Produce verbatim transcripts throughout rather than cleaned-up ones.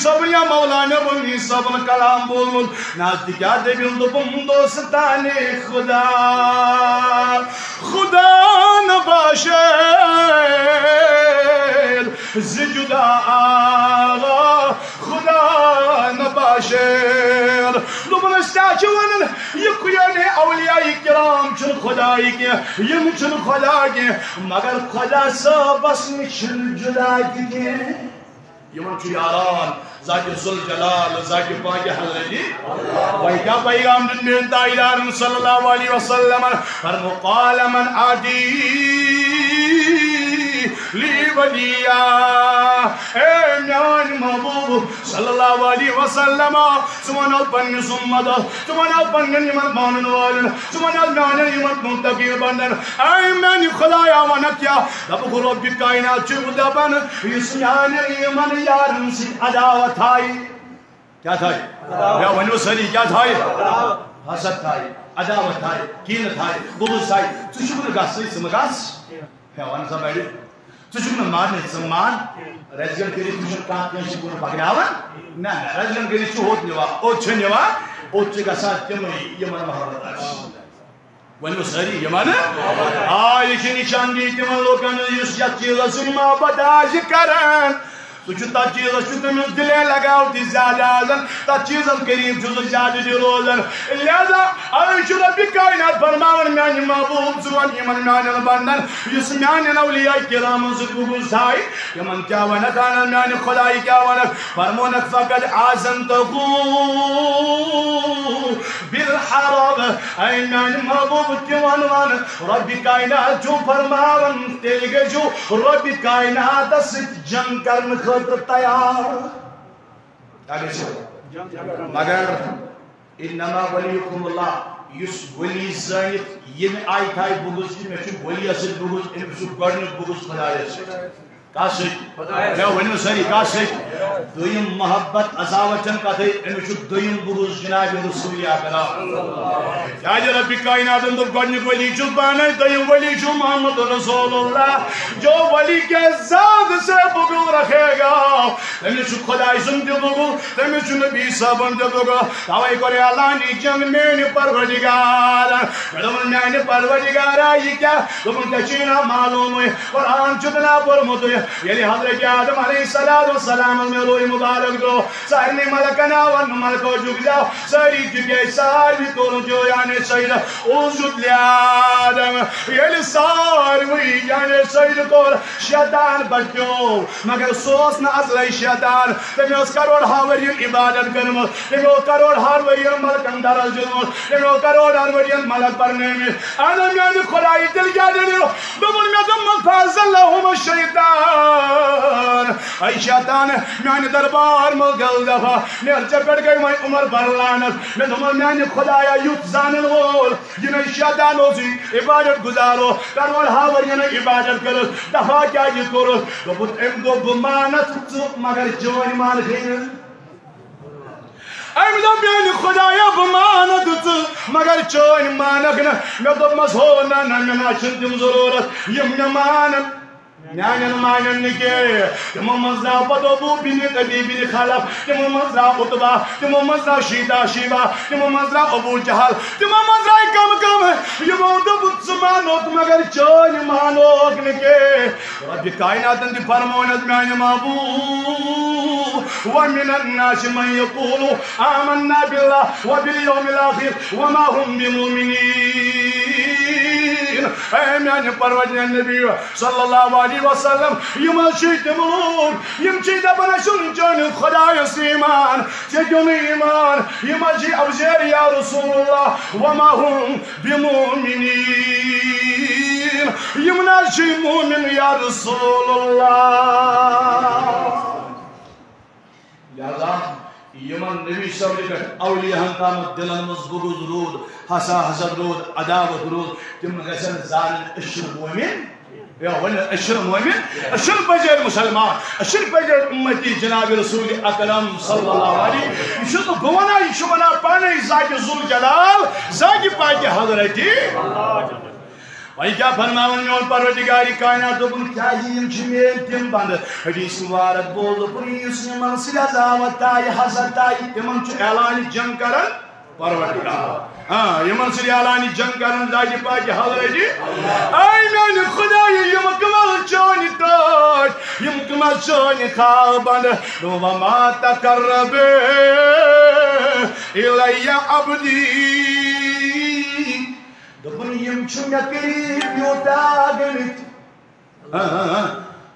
صٲبن یا مولانا رومی صٲبن کلام بوٗزمُت۔ نہ حظ، تہِ کیٛاہ دٔلیٖل؟ دوٚپُن، دوستانِ خدا، خدا نباشد ز جدا، خدا نباشد۔ دوٚپُن، أسۍ کیٛاہ چھِ ونان؟ یہِ کُیٲنی اولیاء کرام چھُنہٕ خداے کینٛہہ، یِم چھِنہٕ خدا کینٛہہ، مگر خدا صٲبس نِش چھِنہٕ جدا تہِ کینٛہہ۔ یِمن چھُ یاران ذاتِ ذوالجلال، ذاتِ پاکِ حضرتِ۔ وۄنۍ کیٛاہ پیغام دیُت میٛٲنۍ تاجدارن صلی اللہ علیہ وسلمن؟ فرمو، قال من عادی لی ولیا، اے میٛانہِ محبوب صلی اللہ علیہ وسلم، ژٕ وَن حظ پننِس اُمتس، ژٕ وَن حظ پننٮ۪ن یِمن مانن والٮ۪ن، ژٕ وَن حظ میٛانٮ۪ن یِمن مُتقی بندن، اے میٛانہِ خدایا، وَنکھ کیٛاہ؟ دَپُکھ، رۄبِ کائنات چھُ دَپان، یُس میٛانٮ۪ن یِمن یارن سۭتۍ عداوت تھایہِ، کیٛاہ تھایہِ؟ یا ؤنِو سٲری، کیٛاہ تھایہِ؟ حسد تھایہِ، عداوت تھایہِ، کینہٕ تھایہِ، بغض تھایہِ، ژٕ چھُکھ نہٕ گژھٕے، ژٕ مہٕ گژھ۔ ہے، وَن سا بَڑِ۔ ژٕ چھُکھ نہٕ ماننٕے، ژٕ مان۔ رَزِ گنٛڈ کٔرِتھ چھُنہٕ کانٛہہ کٲنٛسہِ کُن پَکناوان۔ نہ، نہ، رَزِ گنٛڈ کٔرِتھ چھُ ہوٚت نِوان، اوٚت چھُ نِوان، اوٚت چھِ گژھان تِمٕے، یِمَن محبت آسہِ۔ ؤنِو سٲری، یِمَن؟ آ، یہِ چھِ نِشاندہی تِمَن لوٗکَن ہٕنٛز، یُس یَتھ چیٖزَس سۭتۍ محبت آسہِ کران۔ سُہ چھُ تَتھ چیٖزَس چھُ تٔمِس دِلے لگاو تہِ زیادٕ آسان، تَتھ چیٖزَس قریٖب چھُ سُہ زیادٕ تہِ روزان۔ لہذا أزۍ چھُ رۄبِ کائنات فرماوان، میٛانہِ محبوب، ژٕ وَن یِمَن میٛانٮ۪ن بندن، یُس میٛانٮ۪ن اولیاء کرامن سۭتۍ بغض تھایہِ، تِمَن کیٛاہ وَنکھ؟ اَہَن، میٛانہِ خدایہِ کیٛاہ وَنکھ؟ فرمونکھ، فقد آذنته بالحرب، اے میٛانہِ محبوب، تِمَن وَن، رۄبِ کائنات چھُ فرماوان، تیٚلہِ گٔژھِو رۄبِ کائناتس سۭتۍ جنگ کرنہٕ خٲطرٕ تیار۔ کیٛاہ گژھِ؟ مگر انما ولیکم اللہ، یُس ولی زٲنِتھ ییٚمہِ آیہِ تھایہِ بغض کہِ مےٚ چھُ ولیَس سۭتۍ بغض، أمِس چھُ گۄڈٕنیُک بغض خدایَس سۭتۍ۔ کَس سۭتۍ؟ خدایَس۔ مےٚ ؤنِو سٲری، کَس سۭتۍ؟ دوٚیِم محبت عداوت چھَنہٕ کَتھٕے، أمِس چھُ دوٚیِم بغض جناب رسول اکرم۔ کیٛازِ رۄبِ کائناتن دوٚپ، گۄڈٕنیُک ولی چھُس پانے، دوٚیِم ولی چھُ محمد رسول اللہ۔ جو ولی کے ذات سے بغض رکھے گا، تٔمِس چھُ خدایہِ سُنٛد تہِ بغض، تٔمِس چھُ نبی صٲبُن تہِ بغض۔ توے کوٚر اعلان یہِ جنگ میٛانہِ پروردگار۔ مےٚ دوٚپُن، میٛانہِ پروردگارا، یہِ کیٛاہ؟ دوٚپُن، ژےٚ چھُے نا معلومٕے، قرآن چھُ تہِ نا پوٚرمُتٕے۔ ییٚلہِ حضرت آدم علیہ الصلوۃ والسلام مےٚ روے مبارک درٛاو، سارنٕے ملکن آو وننہٕ، ملکو جُک جاو، سٲری جُکے، ساروی کوٚرُن جو یعنی سجدہ، اسجد لآدم۔ ییٚلہِ ساروٕے یعنی سجدٕ کوٚر، شیطان بچیو، مگر سُہ اوس نہٕ اصلے شیطان۔ تٔمۍ ٲس کروڑ ہا ؤرین عبادت کٔرمٕژ، تٔمۍ اوس کروڑ ہا ؤرین ملکن درس دیُتمُت، تٔمۍ اوس کروڑ ہا ؤرین ملک پرنٲومٕتۍ۔ اہن میانہِ خدایہِ، تیٚلہِ کیٛاہ دٔلیٖل؟ دوٚپُن، مےٚ دوٚپمَس، فازلہم الشیطان، اے شیطان، میانہِ دربار منٛز گٔل دفعہ، مےٚ ژےٚ پٮ۪ٹھ گٔے وۄنۍ عمر بر لعنت۔ مےٚ دوٚپمَس، میانہِ خدایا، یُتھ زانن وول، یہِ نَے شیطان اوسُے، عبادت گزار اوس، کروڑ ہا ؤرین عبادت کٔرٕس، دفعہ کیٛازِ کوٚرُس؟ دوٚپُن، أمۍ دوٚپ، بہٕ مانَتھ ژٕ، مگر چٲنۍ مانکھٕے نہٕ۔ أمۍ دوٚپ، میانہِ خدایا، بہٕ مانَتھ ژٕ، مگر چٲنۍ مانکھ نہٕ۔ مےٚ دوٚپمَس، ہو، نہ، نہ، مےٚ نہ چھِنہٕ تِم ضروٗرت، یِم مےٚ مانَن۔ میانٮ۪ن مانن نہٕ کینٛہہ۔ تِمو منٛز درٛاو پتہٕ ابو بن ابی بن خلف، تِمو منٛز درٛاو عتبہ، تِمو منٛز درٛاو شیبہ، شیبہ، تِمو منٛز درٛاو ابو جہل، تِمو منٛز درٛاے کم کم۔ یِمو دوٚپُکھ، ژٕ مانوکھ مگر چٲنۍ مانوکھ نہٕ کینٛہہ۔ رۄبِ کائناتن تہِ فرموونس، میانہِ محبوب، ومن الناس من یقول آمنا باللہ وبالیوم الاخر وما هم بمؤمنین۔ اے میانہِ پروردگار نبی، صلی اللہ علیہ وسلم، یِم حظ چھِ تِم لوٗکھ، یِم چھِ دَپان، اَسہِ اوٚن چٲنِس خۄدایَس ایٖمان، ژےٚ دیُن ایٖمان، یِم حظ چھِ اَپزیرِ، یا رسول اللہ، وما هم بمؤمنین، یِم نہ حظ چھِ مومن، یا رسول اللہ۔ لہذا یِمن نبی صٲبنہِ پٮ۪ٹھ اولیاہن تامَتھ دِلن منٛز بغض روٗد، حسا حسد روٗد، عداوت روٗد، تِم گژھن زانٕنۍ، أسۍ چھِنہٕ مومن۔ یا ؤنِو، أسۍ چھِنہٕ مومن، أسۍ چھِنہٕ پٔزۍ پٲٹھۍ مُسلمان، أسۍ چھِنہٕ پٔزۍ پٲٹھۍ اُمتی جناب رسول اکرم صلی اللہ علیہ۔ یہِ چھُس نہٕ بہٕ وَنان، یہِ چھُ وَنان پانے ذاتِ ذوالجلال، ذاتِ پاکِ حضرتِ۔ وۄنۍ کیٛاہ فرماوان میون پروردگار کائنات؟ دوٚپُن، کیٛازِ یِم چھِ میٲنۍ تِم بندٕ؟ حدیث مبارک بوز، دوٚپُن، یُس یِمن سۭتۍ عداوت تھایہِ، حسد تھایہِ، تِمن چھُ اعلان جنگ کران پروردگار۔ ہاں، یِمن سۭتۍ اعلان جنگ کران ذاتِ پاکہِ حضرت۔ اے میانہِ خدایہِ، یِم کٕمل چٲنۍ ٹٲٹھۍ، یِم کٕمل چٲنۍ خاوند۔ وما تقرب الی عبدی۔ دوٚپُن، یِم چھِ مےٚ قریب یوٗتاہ گٔمٕتۍ۔ ہاں، ہاں، ہاں۔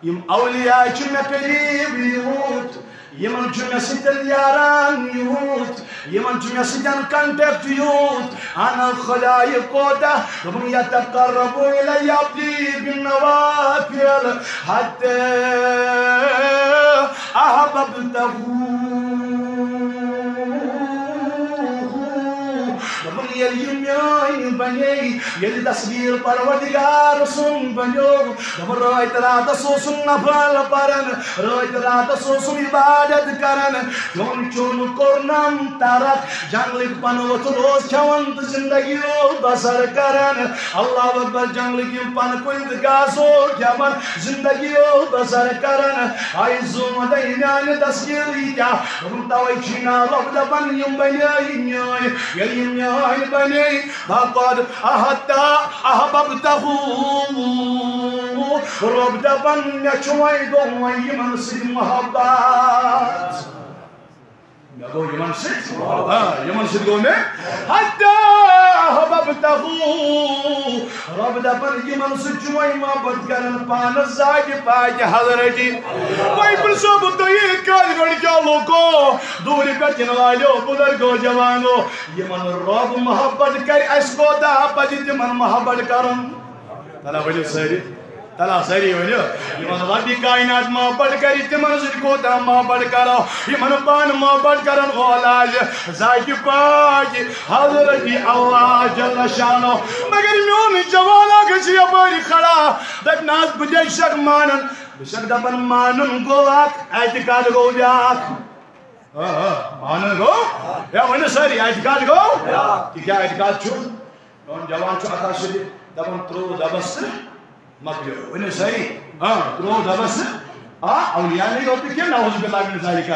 یِم اولیاء چھِ مےٚ قریب یوٗت، یِمن چھُ مےٚ سۭتۍ یاران یوٗت، یِمن چھُ مےٚ سۭتۍ contact یوٗت۔ انا خدایہِ کوتاہ، دوٚپُن، یتقرب الی عبدی بالنوافل حتی احببتہ۔ دوٚپُن، ییٚلہِ یِم میٲنۍ بنے، ییٚلہِ دستگیر پروردگار سُنٛد بنیو، دوٚپُن، رٲتۍ راتس اوسُم نفل پران، رٲتۍ راتس اوسُم عبادت کران، کھیوٚن چیوٚن کوٚرنم ترک، جنگلٕکۍ پنہٕ ؤتھٕر اوس کھٮ۪وان تہٕ زندگی اوس بسر کران۔ اللہ اکبر، جنگلٕکۍ یِم پنہٕ کُلۍ تہٕ گاسہٕ اوس کھٮ۪وان، زندگی اوس بسر کران۔ آیہِ زوٗ وۄنۍ میانہِ دستگیٖری کیٛاہ؟ دوٚپُن، توے چھُے نا رۄب دپان، یِم بنے میٲنۍ، ییٚلہِ یِم میٲنۍ بنے، فقد احببتہ، احببتہ۔ رۄب دپان، مےٚ چھُ وۄنۍ گوٚو وۄنۍ یِمن سۭتۍ محبت۔ مےٚ گوٚو یِمن سۭتۍ؟ آ، یِمن سۭتۍ گوٚو مےٚ۔ حتی احببتہ۔ رۄب دپان، یِمن سۭتۍ چھُ وۄنۍ محبت کران پانس ذاتِ پاکہِ حضرتی۔ وۄنۍ پرژھو بہٕ تۄہہِ، کٔژ گۄڈٕ کیٛاہ لوٗکو، دوٗرِ پٮ۪ٹھ یِنہٕ والیو، بُزرگو، جوانو، یِمن رۄب محبت کرِ، اَسہِ کوتاہ پزِ تِمن محبت کرُن؟ تلا ؤنِو سٲری، تلا سٲری ؤنِو۔ یِمن رۄبِ کائنات محبت کرِ، تِمن سۭتۍ کوتاہ محبت کرو۔ یِمن پانہٕ محبت کرن وول آسہِ ذاتِ پاکہِ حضرت اللہ جل شانہ۔ مگر میون جوان اکھ چھُ یپٲرۍ کھڑا، دپہِ، نہ حظ، بہٕ کیٛازِ چھُسکھ مانان؟ بہٕ چھُسکھ دپان، مانُن گوٚو اکھ، اعتقاد گوٚو بیٛاکھ۔ آ، آ، مانُن گوٚو؟ یا ؤنِو سٲری، اعتقاد گوٚو؟ تہِ کیٛاہ اعتقاد چھُ؟ میون جوان چھُ اَتھا سۭتۍ دَپان، ترٛوو دَبَس تہٕ مۄکلیو۔ ؤنِو سٲری، آ، ترٛوو دَبَس تہٕ، آ، اولیاء نٕے یوت نہٕ کینٛہہ، نعوذ باللہ من ذالک۔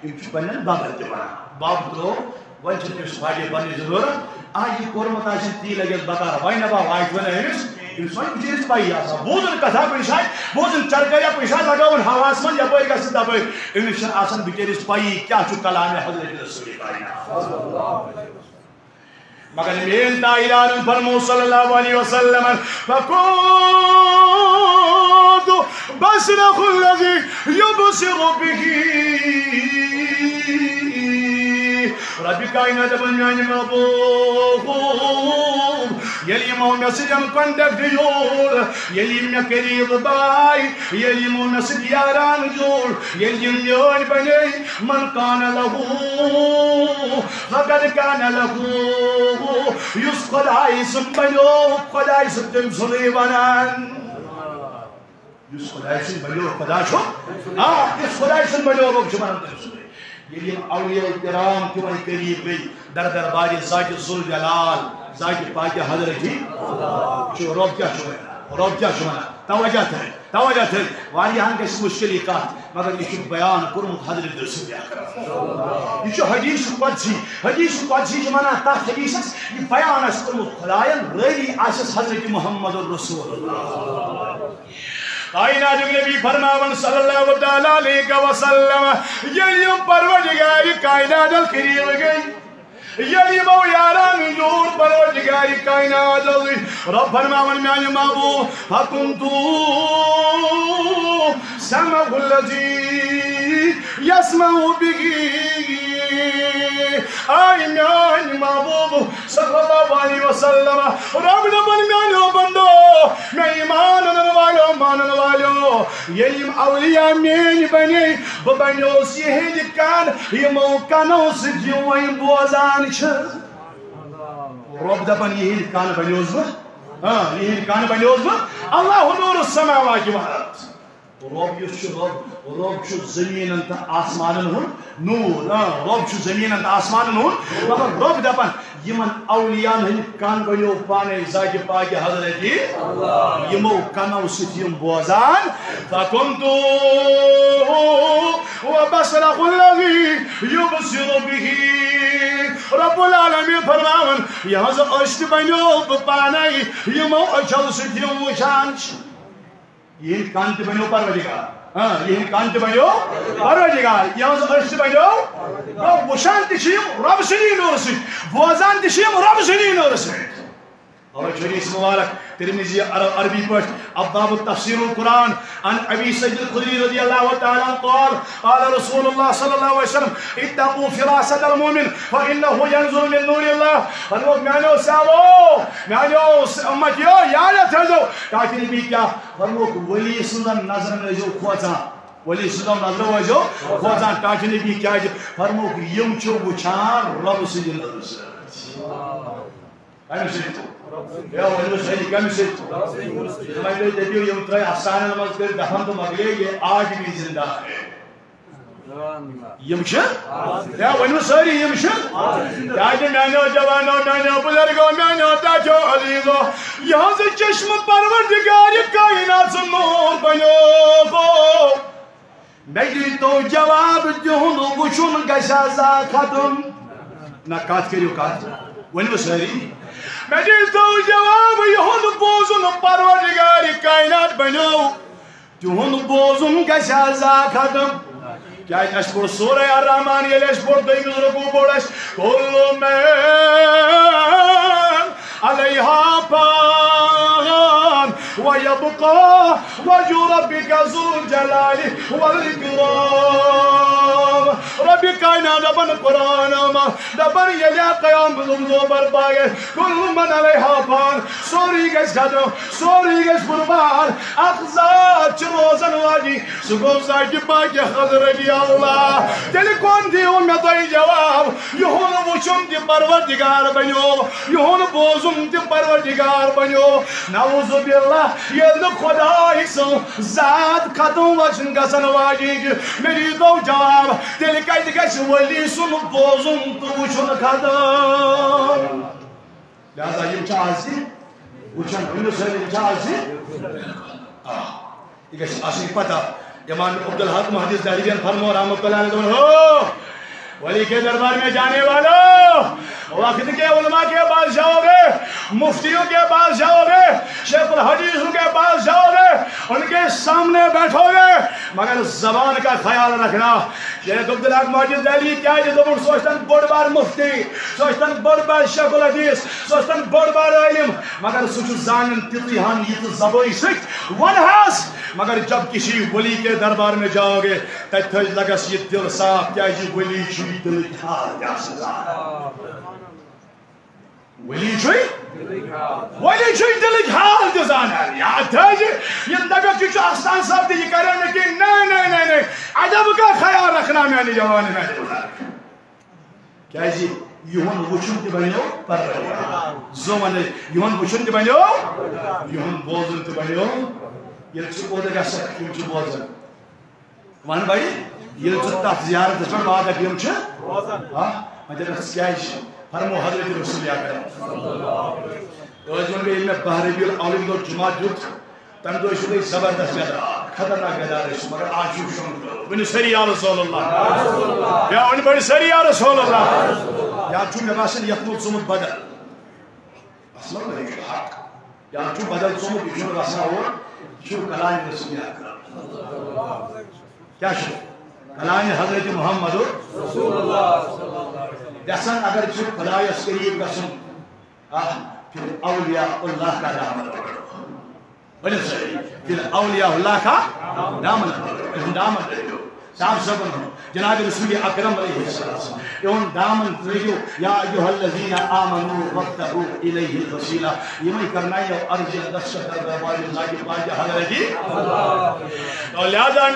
یِم چھِ پنٛنٮ۪ن بَبَن تہِ وَنان، بَب ترٛوو، وۄنۍ چھِنہٕ أمِس فاٹے پَنٕنۍ ضروٗرت۔ آ، یہِ کوٚرمُت آسہِ، تی لَگٮ۪س بکار، وۄنۍ نہ با واتہِ وۄنۍ أمِس، أمِس وۄنۍ بِچٲرِس پَیی آسان۔ بوٗزُن کَتھا کُنہِ ساتہٕ، بوٗزُن چرکَریا کُنہِ ساتہٕ، لَگاوُن ہَوہَس منٛز یَپٲرۍ گژھِ تَپٲرۍ، أمِس چھِنہٕ آسان بِچٲرِس پَیی کیٛاہ چھُ کلامِ حضرت رسول کائنات۔ مگر میٲنۍ تاجدارن فرمو صلی اللہ علیہ وسلم، فکنت بصره الذی یبصر به۔ رب کائنات دپان، میانہِ محبوب، ییٚلہِ یِمو مےٚ سۭتۍ contact جوڑ، ییٚلہِ یِم مےٚ قریب باے، ییٚلہِ یِمو مےٚ سۭتۍ یاران جوڑ، ییٚلہِ یِم میٲنۍ بنے، من کان لہ فقد کان لہ، یُس خدایہِ سُنٛد بنیو، خدایہِ سُنٛد تٔمۍ سُنٛدُے بنان۔ یُس خدایہِ سُنٛد بنیو، خدا چھُ۔ آ، یُس خدایہِ سُنٛد بنیو، رۄب چھُ بنان تٔمۍ سُنٛدُے۔ ییٚلہِ یِم اولیاء کرام تہِ وۄنۍ قریب گٔے، در دربارِ ذاتِ ذوالجلال، ذاتِ پاکِ حضرتی، چھُ رۄب کیٛاہ چھُ وَنان؟ رۄب کیٛاہ چھُ وَنان؟ توجہ تھٲے، توجہ تھٲے۔ واریاہن گژھِ مُشکِل یہِ کَتھ، مگر یہِ چھُ بیان کوٚرمُت حضرت رسول اکرم۔ یہِ چھُ حدیث قدسی۔ حدیث قدسی چھِ وَنان تَتھ حدیثس، یہِ بیان آسہِ کوٚرمُت خدایَن، رٲوی آسٮ۪س حضرت محمد رسول اللہ۔ کائناتُک نبی فرماوان صلی اللہ تعالیٰ علیہ وسلم، ییٚلہِ یِم پروردگارِ کائناتَس قریب گٔے، ییٚلہِ یِمو یاران جوڑ پروردگارِ کائنات علی، رب فرماوان، میانہِ محبوب، فکنت سمعہ الذی یسمع بہ۔ آے میانہِ محبوب صلی اللہ علیہ وسلم، رب دپان، میانیو بندو، مےٚ ایمان انن والیو، مانن والیو، ییٚلہِ یِم اولیاء میٲنۍ بنے، بہٕ بنیوس یِہنٛدِ کن، یِمو کنو سۭتۍ یِم وۄنۍ بوزان چھِ۔ رۄب دپان، یِہنٛدِ کن بنیوس بہٕ، آ، یِہنٛدِ کن بنیوس بہٕ۔ اللہ نور السماوات والارض۔ رۄب یُس چھُ، رۄب، رۄب چھُ زٔمیٖنَن تہٕ آسمانَن ہُنٛد نوٗر۔ آ، رۄب چھُ زٔمیٖنَن تہٕ آسمانَن ہُنٛد۔ مگر رۄب دَپان، یِمَن اولیاءَن ہٕنٛدۍ کَن بَنیو پانَے ذاتِ پاکِ حضرتِ۔ یِمو کَنو سۭتۍ یِم بوزان۔ فَكُنْتُ وَبَصَرَهُ الَّذِي يُبْصِرُ بِهِ۔ رب العالمین فرماوان، یِہٕنٛز أچھ تہِ بَنیو بہٕ پانَے، یِمو أچھو سۭتۍ یِم وٕچھان چھِ۔ یِہِنٛدۍ کَن تہِ بَنیو پروردگار۔ ہاں، یِہِنٛدۍ کَن تہِ بَنیو پروردگار۔ یِہٕنٛز أچھ تہِ بَنیو۔ گوٚو وٕچھان تہِ چھِ یِم رۄب سٕنٛدی نوٗرٕ سۭتۍ، بوزان تہِ چھِ یِم رۄب سٕنٛدی نوٗرٕ سۭتۍ۔ اَوَے چھُ حدیث مبارک ترمذی عر-، عربی پٲٹھۍ ابواب تفسیر القرآن عن ابی سعید الخدری رضی اللہ تعالیٰ عنہ قال، قال رسول اللہ صلی اللہ علیہ وسلم، اتقوا فراسة المؤمن فإنه ينظر من نور الله۔ فرمووُکھ، میٛانیو صحابو، میٛانیو س-، اُمتیو، یاد تھٲیزیو، تاکہِ نبی کیٛاہ فرمووُکھ، ولی سٕنٛزن نظرن ٲسۍزیو کھوژان، ولی سٕنٛزن نظرن ٲسۍزیو کھوژان، ٹاٹھہِ نبی کیٛازِ؟ فرمووُکھ، یِم چھِ وٕچھان رۄب سٕنٛدِ نظرِ سۭتۍ۔ کَمہِ سۭتۍ؟ ہے، ؤنِو سٲری، کَمہِ سۭتۍ؟ یِمَے تُہۍ دٔپِو، یِم ترٛٲے اَفسانَن منٛز کٔرۍ دَفن تہٕ مۄکلے، یہِ آج بھی زِندہ ہے۔ یِم چھِ؟ ہے، ؤنِو سٲری، یِم چھِ؟ کیٛازِ میٛانیو جوانو، میٛانیو بُزرگو، میٛانیو ٹاٹھیو عزیٖزو، یِہٕنٛز چشمہٕ پروردگارِ کائنات سُنٛد نوٗر بنیوو۔ مےٚ دیٖتو جواب، تِہُنٛد وٕچھُن گژھِ ہا زا ختم۔ نہ، کتھ کٔرِو کتھ، ؤنِو سٲری۔ مےٚ دیٖتو جواب، یِہُنٛد بوزُن پروردگارِ کائنات بنیو، تِہُنٛد بوزُن گژھِ ہا زا ختم۔ کیٛازِ اَسہِ پوٚر سورہ الرحمان، ییٚلہِ اَسہِ پوٚر دوٚیمِس رکوع پوٚر اَسہِ، کُلُّ مَن علیہا فان ویبقی وجہ ربک ذو الجلال والاکرام۔ رب کائنات دپان قرآن ما، دپان ییٚلہِ قیامت دۄہ برپا گژھِ، کُلُّ مَن علیہا فان، سورُے گژھِ ختم، سورُے گژھِ برباد، اکھ ذات چھِ روزن واجی، سُہ گوٚو ذاتِ پاکِ حضرتِ اللہ۔ تیٚلہِ کون دیو مےٚ تۄہہِ جواب؟ یِہُنٛد وٕچھُن تہِ پروردگار بنیو، یِہُنٛد بوزُن تہِ پروردگار بنیو۔ نعوذ باللہ، ییٚلہِ نہٕ خداے سٕنٛز ذات ختم وٕچھِنۍ گژھن واجِنۍ چھِ، مےٚ دیٖتو جواب، تیٚلہِ کتہِ گژھِ ولی سُنٛد بوزُن تہٕ وٕچھُن ختم؟ لہذا یِم چھِ آز تہِ وٕچھان، ؤنِو سٲری، یِم چھِ آز تہِ؟ آ، یہِ گژھِ آسٕنۍ پتہ۔ امام عبدالحق محدث دہلویَن فرموو رحمۃ اللہ علیہ، دوٚپُن، ہو، ولی کے دربار میں جانے والو، وقت کے علماء کے پاس جاؤ گے، مفتیوں کے پاس جاؤ گے، شیخ الحدیثوں کے پاس جاؤ گے، ان کے سامنے بیٹھو گے، مگر زبان کا خیال رکھنا۔ شیخ عبدالحق محدث دہلوی کیٛازِ دوٚپُن، سُہ ٲسۍتن بوٚڑ بار مفتی، سُہ ٲسۍتن بوٚڑ بار شیخ الحدیث، سُہ ٲسۍتن بوٚڑ بار عٲلِم، مگر سُہ چھُ زانان تِتُے ہن یہِ ژٕ زبٲنۍ سۭتۍ ونہس۔ مگر جب کسی ولی کے دربار میں جاؤ گے، تتہِ تھٲوِزِ لگس یہِ دِل صاف، کیٛازِ ولی چھُ یہِ دِلٕکۍ حال تہِ آسان زانان۔ ولی چھُے، ولی چھُے دِلٕکۍ حال تہِ زانان۔ یاد تھٲوِزِ، یِم دَپٮ۪کھ، یہِ چھُ آستان صٲب تہٕ یہِ کَرن نہٕ کینٛہہ۔ نہ، نہ، نہ، نہ۔ ادب کا خیال رکھنا میانہِ جوانہِ، میانہِ بُزرگ۔ کیٛازِ یِہُنٛد وٕچھُن تہِ بنیو پروردگار۔ زٕ وَنَے، یِہُنٛد وٕچھُن تہِ بنیو، یِہُنٛد بوزُن تہِ بنیو۔ ییٚلہِ ژٕ اوٚت گژھکھ، یِم چھِ بوزان۔ وَن بھائی، ییٚلہِ ژٕ تَتھ زیارتَس پٮ۪ٹھ واتَکھ، یِم چھِ؟ ہا؟ وۄنۍ دَپَکھ، ژٕ کیٛازِ چھِ؟ فرمو حضرت رسول اکرم۔ ٲدۍ ووٚن مےٚ، ییٚلہِ مےٚ باہ ربیع الاول دۄہ جمعہ دیُت، تَمہِ دۄہ چھُ بیٚیہِ زبردست بیدار، خطرناک بیدار ٲسۍ، مگر آز چھُ شۄنٛگ۔ ؤنِو سٲری یا رسول اللہ۔ یا ؤنِو بٔڑۍ سٲری یا رسول اللہ۔ یا چھُ مےٚ باسان یَتھ منٛز ژوٚمُت بدل۔ اصل حق۔ یا چھُ بدل ژوٚمُت، یہِ چھُنہٕ وَسان اور، یہِ چھُ کلامِ رسول اکرم۔ کیٛاہ چھُ؟ کلامِ حضرت محمد رسول اللہ۔ یژھان اگر چھُ خدایَس قریب گژھُن، آ، پھر اولیاء اللہ کا دامن پکڑو۔ ؤنِو سٲری، پھر اولیاء اللہ کا دامن پکڑو، یِہُنٛد دامن رٔٹِو۔ صاحب صٲبن ہُنٛد، جناب رسول اکرم علیہ السلام، یِہُنٛد دامن رٔٹِو۔ یا ایھا الذین آمنوا وابتغوا الیہ الوسیلہ۔ یِمَے کرنایو عرض دست دربار ذاتِ پاکِ حضرتِ۔ تو لہذا